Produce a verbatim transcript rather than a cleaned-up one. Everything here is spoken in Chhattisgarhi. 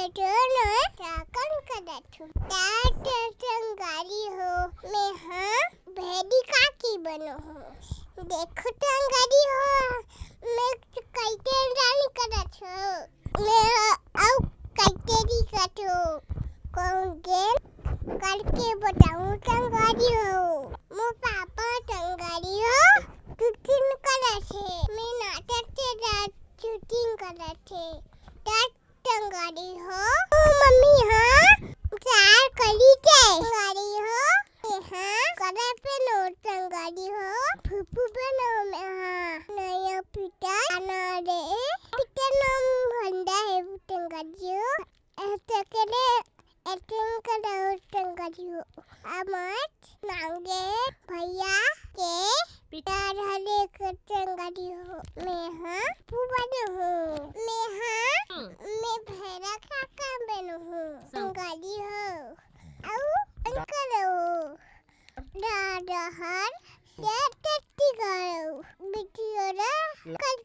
तो मैं चाकन करत हूँ। ता तो टंगारी हो, मैं हाँ भेड़ी काकी बनो हूँ। देखो टंगारी हो, मैं कइसे रानी करत हूँ। मैं अउ कइसे दिखत हूँ। कौन गेम करके बताऊँ टंगारी हो। मोर पापा टंगारी हो, shooting करत हे। मैं नाटक के साथ shooting करत हे। ता टंगारी हो, ओ मम्मी हाँ, चार कली के टंगारी हो, ए हाँ, कड़ा पे नो टंगारी हो, फूफू बनो में हाँ, नया पिता आना रे, पिता नाम हंडा है वो टंगारी हो, ऐसे करे, ऐसे करो टंगारी हो, अमर नांगे भैया के पिता हरे के टंगारी हो, मैं हाँ फूफू बनो हूँ, मैं हाँ, मैं भैरा काका बनो हूँ, टंगारी हो, अउ अंकल हो, दादा हर, ये टट्टी गाओ, बिटियो रे, कल